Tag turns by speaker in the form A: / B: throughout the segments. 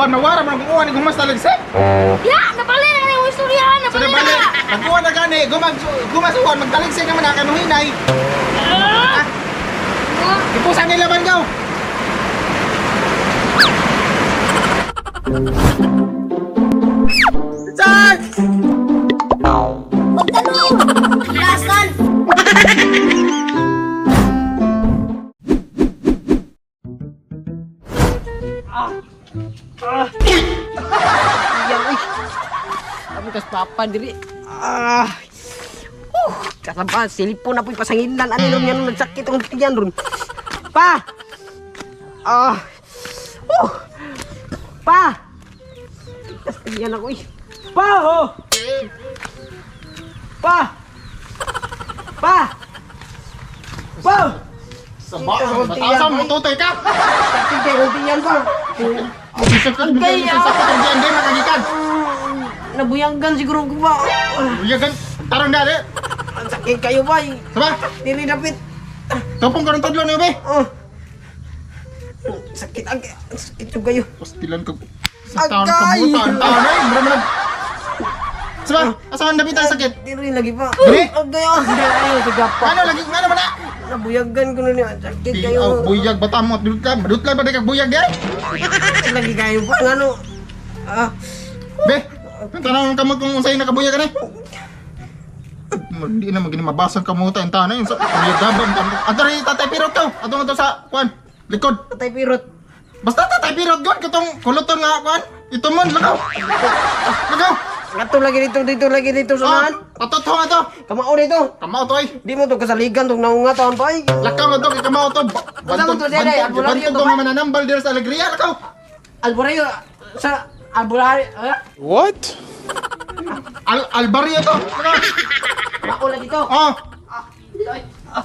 A: Uwan mawara man kung uwan gumas taligsik.
B: Ya, napalay na yung istorya,
A: So
B: napalay
A: di bali,
B: na.
A: nagkuha na gani, gumas gumas uwan magtaligsik naman na kay muhinay. Ah. Ipusan nila man gaw. Char!
B: Magtanong! Lasan!
C: Yan, uy. Kami kas papa diri. Ah. Kasaba, silipon na po'y pasangilan. Ano nun yan, nagsakit ang tiyan ron. Pa! Ah. Pa! Tas tiyan ako, eh. Pa, oh! Pa! Pa! Pa!
A: Sa ba? Batasan mo tutoy ka.
C: Sakit kayo ang tiyan pa.
A: Isip ka, bigyan sa sakit ang diyan din makagikan.
C: Nabuyanggan siguro ko ba?
A: Uyagan, tarong dali.
C: Ang sakit kayo ba?
A: Saba,
C: Diri dapit.
A: tupong ka ng tudlo niyo be.
C: Oh. Sakit ang sakit yung kayo.
A: Pastilan ka. Sa taon ka
C: Agay!
A: buta, ang taon ay, mura man. Saba, asahan dapit ang sakit.
C: Diri lagi pa.
A: Diri?
C: Agay oh. Ayo sigapa.
A: Ano lagi ngano man na?
C: Nabuyaggan ko na niya. Sakit
A: Di
C: kayo.
A: oh, buyag bata mo at dutlan, madutlan ba di kag buyag di ay?
C: Sakit lagi kayo pa ngano. Ah,
A: Be, tanong kamot kung unsay nakabuyag ka ni. Di na magini mabasang kamuta ang taon ay sa buyag gabang. Ato rin tatay pirot ko. Ato nga to sa kuan, likod.
C: Tatay Pirot.
A: Basta tatay pirot god katong kuluton nga kuan. Ito mon lakaw. Lakaw.
C: Ngato lagi dito dito lagi dito sa
A: Ah,
C: unahan.
A: patotho nga to.
C: Kamao dito.
A: Kamao to ay.
C: Di mo to kasaligan tong naunga taon pa ay.
A: Lakaw nga to kay kamao to.
C: Unsa man to, Dede? Albularyo
A: Bantog
C: to
A: to
C: ba?
A: nga mananambal diri sa Alegria lakaw.
C: Alborayo sa Alborayo. Ah,
D: What?
A: Al Albario to. Lakaw.
C: Mao lagi to.
A: Oh,
C: Ay, ah.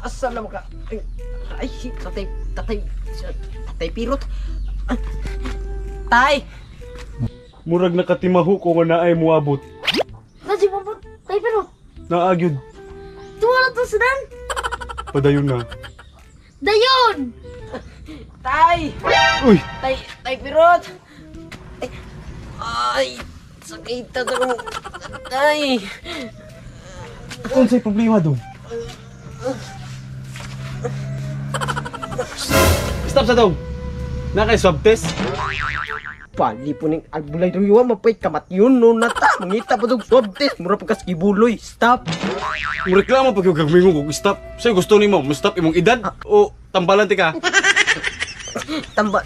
C: Asa na ka? Ay, ay, tatay, tatay, tatay Pirot. Ah, Tay!
D: Murag nakatimaho ko nga naay muabot.
B: Nasi papa, tay pero,
D: Naagyod,
B: tuwa na to sudan.
D: padayon na.
B: Dayon!
C: Tay!
D: Uy,
C: Tay, tay Pirot! Ay, ay, sakit na akong, tay!
D: unsay problema dong? Stop sa dong. Na kay swab test?
C: Pali po ning albulay ruyuwa, mapay kamat yun no na ta. Mangita pa tong swab test, mura pa kibuloy. Stop!
D: Mo reklamo pag yung gagmingo kog stop. Sa'yo gusto nimo, mo stop imong edad o tambalan ti ka?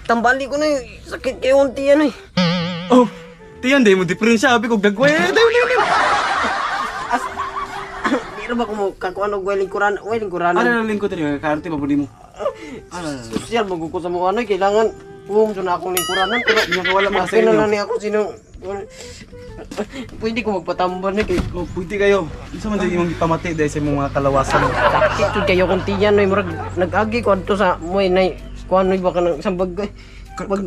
C: Tambali ko na yun. Sakit kayo unti yan eh.
D: Oh, tiyan day mo diferensya abi kog gagway. Dayon dayon. Dayon.
C: As, di ra ba ko mo kakuan og weling kuran, weling kuran.
D: Ano na lingkod niyo kaarte pa mo.
C: Social mo ko sa mga ano, kailangan kung na akong lingkuranan pero
D: Nga ka wala mga sa
C: okay na
D: inyo.
C: lang ni ako sino pwede ko magpatambal ni kay
D: Oh, pwede kayo. Unsa man jud imong gipamati dahil sa imong mga kalawasan.
C: sakit jud kayo kung tiyan noy murag nag-agi ko adto sa moy nay kuan noy baka nang isang bagay pag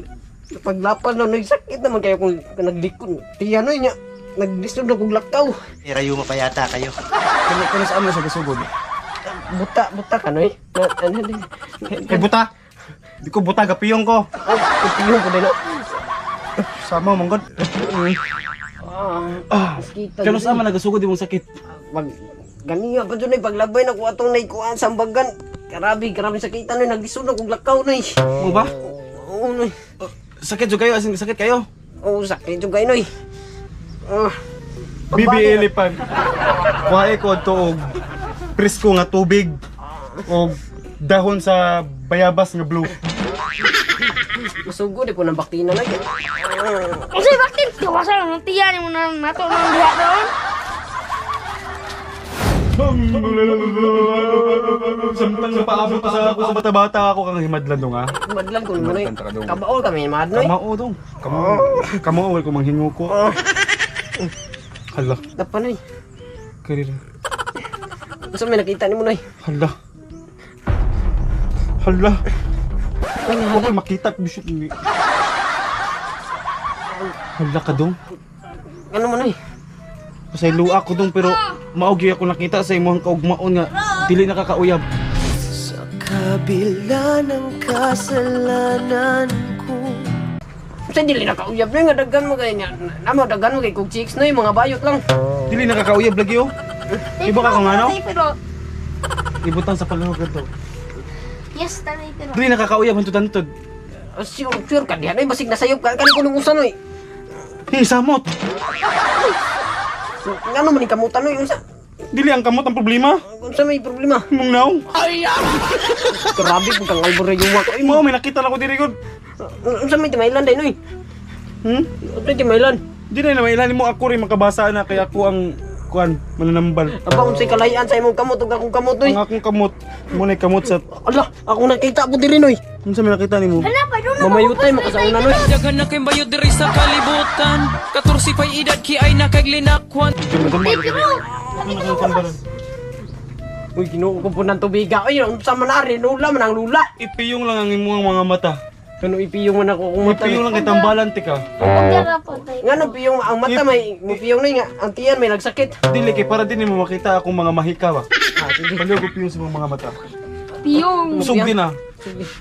C: paglapas na noy sakit naman kayo kung naglikon tiyan noy nya naglisod na kog lakaw.
E: Irayo mo pa yata kayo.
D: Kano kano sa amo sa gasugod?
C: Buta buta ka noy.
D: Kay buta. Di ko buta gapiyong ko.
C: Ay, kupiyong ko din no.
D: Sama man god.
C: Ah, kita.
D: Kano sa ama nagasugod imong sakit?
C: Pag ganiya pa dyan ay paglabay na ko atong naikuan sa ambagan. Grabe, grabe sakitan noy, naglisod na kog lakaw noy.
D: Mo ba?
C: Oo noy.
D: Sakit jud kayo, as in sakit kayo.
C: Oo, sakit jud kayo noy. Ah.
D: Bibi elephant. Kuhae ko adto og presko nga tubig og dahon sa bayabas nga blue.
C: Masugo di po ng baktina na yan.
B: Unsay bakit? Gawasan ng tiyan mo na nato nang diha doon.
D: Samtang napaabot pa sa ako sa bata-bata ako kang himadlan dong ah.
C: Madlan ko noy. Kabaol kami madnoy.
D: Kamao dong. Kamao. Kamao ko manghingo ko. Hala,
C: Dapa noy.
D: karira.
C: Unsa may nakita nimo noy?
D: Hala. Hala. Okay, makita bisyo ni. Hala ka dong.
C: Ano mo noy?
D: Pasaylo ako dong pero mao gyud ako nakita sa imong kaugmaon nga dili nakakauyab.
F: Sa kabila ng kasalanan ko.
C: Sa dili nakauyab na nga daghan mo kay niya. Namo daghan mo kay kog chicks na mga bayot lang.
D: Dili nakakauyab lagi oh. Iba ka kung ano?
B: Pero,
D: Ibutang sa palahog to.
B: yes, tanay pero.
D: Dili nakakauyab ang tutantod.
C: Ah, sure, sure ka diha noy basig nasayop ka kani kunong usa noy.
D: Hey, samot.
C: Ngano man ni kamutan noy unsa?
D: Dili ang kamot ang problema.
C: Unsa may problema?
D: Mong naw.
C: Grabe pud kang albor yuwa ko.
D: Ay mo, may nakita na ko diri gud.
C: Unsa may timailan day noy?
D: Hmm?
C: Unsa timailan?
D: Di na naman ilan mo ako rin makabasa na kaya ako ang kuan mananambal.
C: Aba unsay kalayan sa imong kamot ug akong kamot noy?
D: Ang akong kamot, mo na kamot sa
C: Ala, ako nakita po diri noy.
D: unsa may nakita nimo?
B: Hala, pa doon na.
C: Mamayutay mo kasauna noy.
F: Daghan na kay bayod diri sa kalibutan. 14 pa'y edad ki ay nakaglinakwan.
C: Uy, Ginoo ko po ng tubiga. Ay, unsa man ari nula man ang lula.
D: Ipiyong lang ang imong mga mata.
C: Kano ipiyong man ako kung mata.
D: Ipiyong lang kay tambalan ti ka.
C: Ngano piyong ang mata may mupiyong noy nga ang tiyan may nagsakit.
D: Dili kay para din nimo makita akong mga mahika ba.
C: Ah, sige.
D: Palihog ko piyong sa imong mga mata.
B: Piyong.
D: Usog din ah.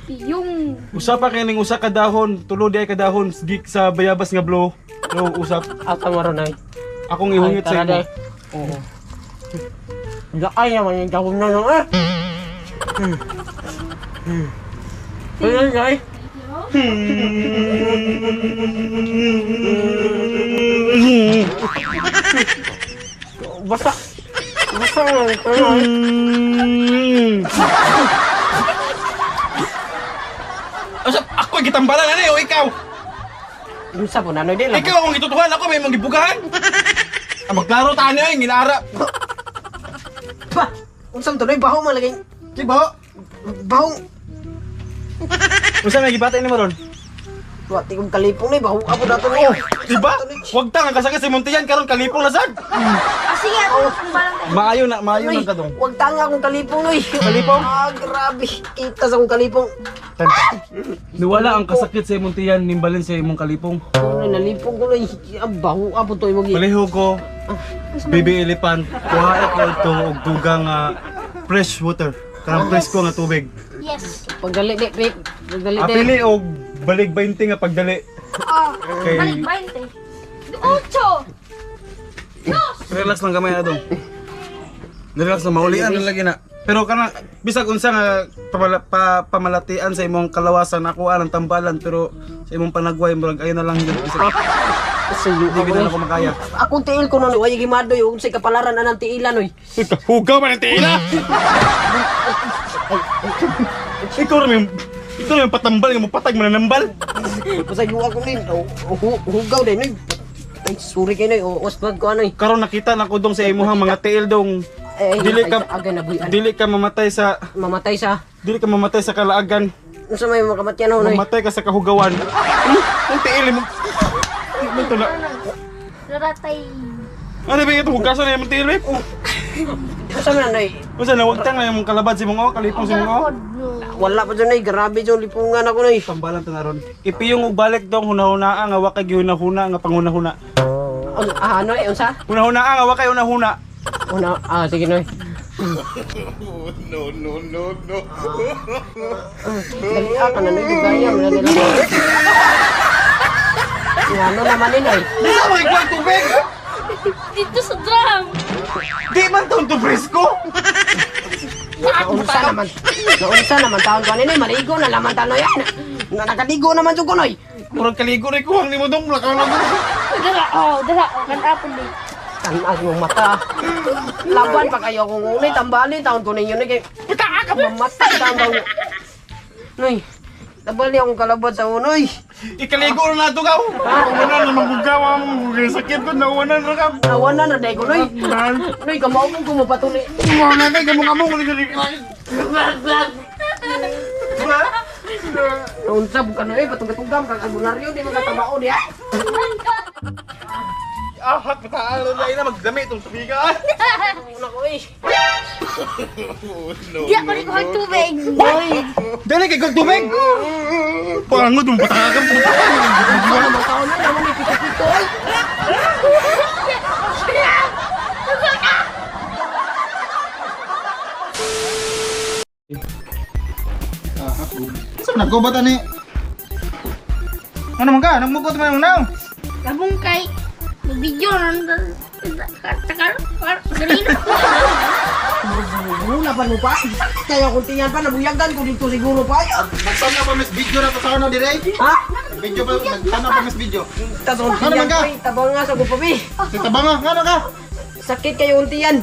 B: Piyong.
D: Usa pa kay ning usa ka dahon, tulo di ay ka dahon gik sa bayabas nga blow. No, usap.
C: Asa mo ron ay.
D: Akong ihungit sa
C: Ay, tara,
D: imo.
C: day. Oo. Laay naman yung gawin na lang eh. Ay, ay, ay. Basta. Basta.
D: Usap ako gitambalan ani o ikaw.
C: Unsa po nanoy din lang.
D: Ikaw akong gitutuhan ako may imong gibugahan. Ah, magklaro ta ani ay ngilara.
C: Pa. Unsa man to noy baho man lagi.
D: Di ba?
C: Baho.
D: Unsa may gibata nimo ron?
C: Wa ti kong kalipong noy baho apo dato noy.
D: Di ba? Wag ta nga kasakit sa imong tiyan karon kalipong na sad.
B: Ah, sige, ako ang balang tayo.
D: Maayo na, maayo na kadong.
C: Wag tanga akong kalipong noy.
D: Kalipong?
C: Ah, grabe. Kita sa akong kalipong.
D: Niwala ang kasakit sa imong tiyan nimbalin sa imong kalipong.
C: Ano nalipong ko noy. Ah, baho apo to imong gi.
D: Palihog ko. Baby elephant, kuha ko ito og dugang fresh water. Kanang presko nga tubig.
B: Yes.
C: Pagdali di, Pik. Pagdali di.
D: Apili og balik 20 nga pagdali.
B: Ah,
D: Kay-
B: balik 20. Ocho. Dos.
D: Relax lang gamay na dong. Relax lang maulian lang lagi na. Pero kana bisag unsa nga pamalatian sa imong kalawasan ako ang tambalan pero sa imong panagway murag ayo na lang yun. Bisag
C: Suyo
D: di gid na ako makaya.
C: Akong tiil ko noy, way gimadoy unsay kapalaran anang tiilan noy.
D: Hugaw man ang tiila. Ikaw ra may ikaw ra may patambal nga mopatag mananambal.
C: Basta yuwa ko nin. Hugaw din noy. Ay, sorry kay noy. Osbag ko anoy.
D: Karon nakita na ko dong sa imuhang mga tiil dong.
C: Ay,
D: Dili ka
C: agay na buyan.
D: dili ka mamatay sa
C: Mamatay sa
D: dili ka mamatay sa kalaagan.
C: unsa may makamatyan noy.
D: Mamatay ka sa kahugawan. Ang tiil mo. Ano to na?
B: Laratay.
D: Ano ba ito? Hugasan na yung tiil eh.
C: Unsa man noy?
D: Unsa na wag tang na yung kalabad si mong kalipong si mong.
C: Wala pa dyan noy. Grabe dyan lipungan ako noy.
D: Tambalan ta na ron. Ipiyong og balik dong hunahunaa nga wa kay gihunahuna nga panghunahuna.
C: Ah, noy, unsa?
D: Hunahunaa nga wa kay hunahuna.
C: Una, ah, sige noy. No, no, no, no. Dali ah, kana noy dugaya man nila. Ngano naman ni noy?
D: Di sa mga ikuang tubig!
B: Dito sa drum.
D: Di man taon to presko!
C: Naunsa naman. Naunsa naman taon ko nini, maligo na laman tanoy. Na nakaligo naman jud ko noy.
D: Murag kaligo rin kuwang ni mo dong. Lakaw lang.
B: Dara, oh, dara, oh, kanapon din.
C: Tanas mong mata. Laban pa kayo kung unay tambali taon ko ninyo noy kay ka mamatay taon daw. Noy. Tabal niya akong kalabot sa unoy.
D: Ikaligo na nato ka. Wala na magugawa mo. Sakit ko nawanan ra ka.
C: Nawana na day ko noy. Noy kamao ko kumapatuli.
D: Mga na kay gamong among.
C: Naunsa bukan noy patugam-tugam kag albularyo di magkatabao diha.
D: Ahak pataan na ina magdami itong tubiga.
C: Una ko eh.
B: Di ako rin kuhang tubig. Uy.
D: Dali kay kag tubig. Pangod mo patakan.
C: Unsa naman taon noy naman ni pito-pito oy.
A: Sa nagkubat ani. Ano man ka? Nagmugot man ang naong.
B: Labong kay video nang kanina.
C: Muna pa mo pa. Sakit kayo kung tiyan pa, nabuyagan ko dito siguro pa. Ay,
A: Nagtanaw pa mis video na to sa ano dire.
C: ha?
A: Video pa, nagtanaw pa mis video.
C: Tas kung
A: Ano
C: tiyan
A: man ka?
C: pa, tabang nga sa gupabi.
A: Si tabanga, ngano ka?
C: Sakit kayo kung tiyan.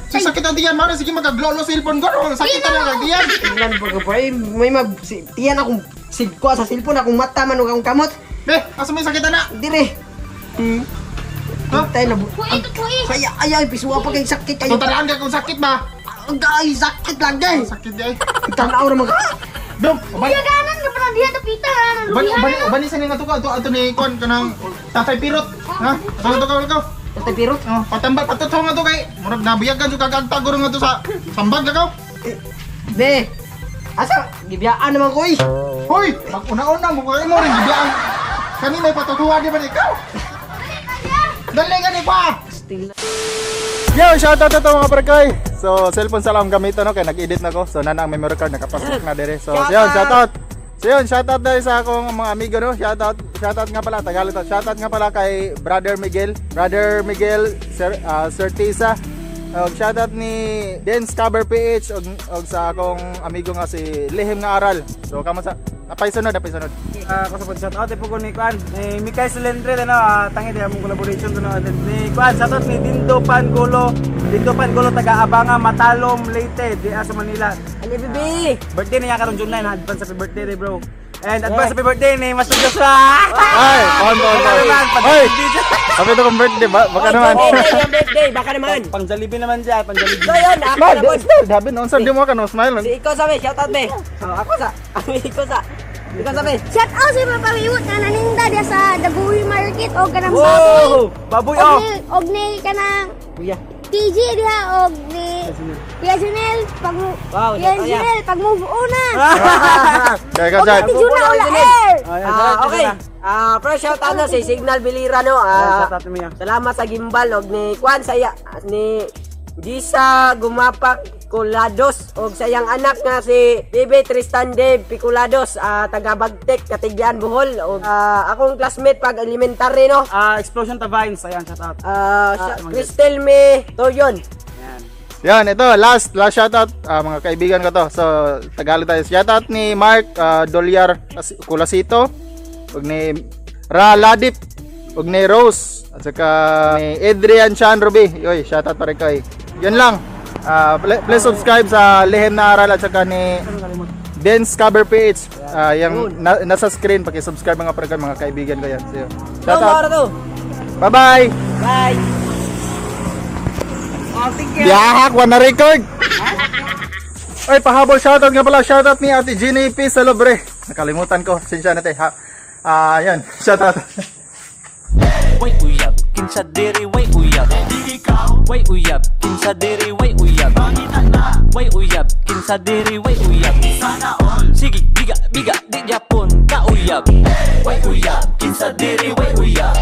A: Si sakit ang diyan, mara sige magaglolo cellphone ko. Sakit ang ang diyan.
C: Tingnan pa ko pa, eh, may mag, si, tiyan akong sigko sa cellphone, akong mata man ug akong kamot.
A: Be, asa may sakit ana?
C: Dire.
A: Ha?
C: Tayo na.
B: Kuy ito kuy.
C: Kaya ay pisuwa pa kay sakit kayo.
A: So tanaan ka kung sakit ba?
C: Ang ay sakit lang gay.
A: Sakit di ay.
C: Tanaw ra mag.
A: Dong, uban
B: Buyaganan ka pa na diha tapita na
A: uban uban uban sa nga to ka ato ato ni kon kanang Tatay Pirot. Ha? Ato to ka ka.
C: Tatay Pirot.
A: Oh, patambal patutong nga to kay murag nabiyagan jud kagagtagor nga to sa sambag lagaw.
C: Be. Asa gibiyaan naman ko eh.
A: Hoy, mag-una-una mo kay mo rin gibiyaan. Kanina patutuwa di ba ikaw? Dali ka ni pa.
C: Still.
D: Yo, shoutout na to mga parkay. So, cellphone sa lang gamit ano kay nag-edit na ko. So, nana ang memory card nakapasok na dire. So, yun, shoutout. So, yun, shoutout dahil sa akong mga amigo no. Shoutout, shoutout nga pala Tagalog to. Shoutout nga pala kay Brother Miguel, Brother Miguel Sir, Sir Tisa. Og shoutout ni Dance Cover PH og sa akong amigo nga si Lihim nga Aral. So, kamo sa apay sunod, apay sunod.
G: Ako sa pag-shout out po ko ni Kuan. Ni Mikay Silendre ano, tangi di among collaboration to no. Ni Kuan, shout out ni Dindo Pangulo. Dindo Pangulo taga Abanga, Matalom, Leyte, di sa Manila.
C: Ano bibi?
G: Birthday niya karon June 9, advance happy birthday day, bro. And advance happy birthday ni Master Joshua.
D: Ay, pon pon
G: Baka naman,
D: pon. Hoy! Happy to kong birthday ba? Baka naman.
C: Birthday, yung birthday, baka naman.
G: Pang Jollibee naman siya, pang Jollibee.
C: So yun, ako
D: Ma,
C: na po.
D: smile. Dabi noon sa di mo ka no smile.
C: Si ikaw sa me, shout out be. Oh, ako sa. Ikaw sa. Ikaw sa me.
B: Shout out sa mga pawiwot nga naninda diha sa Daguhi Market o kanang baboy.
G: Wow! Baboy
B: Og
G: oh.
B: ni og ni kanang
C: Kuya.
B: TJ diha og ni Kuya Junel pag
C: Wow,
B: Kuya
C: shout out ya.
B: Junel pag move on na.
D: Kaya ka
B: Og
D: dyan.
B: Ate Juna
C: Move on,
B: wala
C: Junel.
B: air.
G: Ayan,
C: Okay. First shout out na si Signal Bilira no.
G: Shout out niya.
C: Salamat sa gimbal og ni Kwan saya ni Gisa Gumapak Colados og sa iyang anak nga si Bebe Tristan Dave Piculados, taga Bagtek, Katigyan, Bohol og akong classmate pag elementary no.
G: Explosion Tavines, ayan, shout out.
C: Cristel Me Toyon.
G: Ayan.
D: Yan, ito, last, last shoutout, mga kaibigan ko to. So, Tagalog tayo. Shoutout ni Mark Dolyar Kulasito, ug ni Ra Ladip, ug ni Rose, at saka ni Adrian Chan Ruby. Yoy, shoutout pa rin kay. Yun lang. Please subscribe sa Lihim na Aral at saka ni Dance Cover PH. Yung nasa screen, paki-subscribe mga pre mga kaibigan ko yan. So, yun. Shoutout.
C: to.
D: Bye-bye.
C: Bye.
D: Biyahak, wala na record. Ay, pahabol shoutout nga pala. Shoutout ni Ate Ginny P. Salobre. Nakalimutan ko. Sinsya na te. Ha. Yan. Shoutout.
F: Way uyab, kinsa diri way uyab. Way uyab, kinsa diri way uyab. Way uyab, kinsa diri way uyab. Sige, biga, biga, di japon ka uyab. Way uyab, kinsa diri way uyab.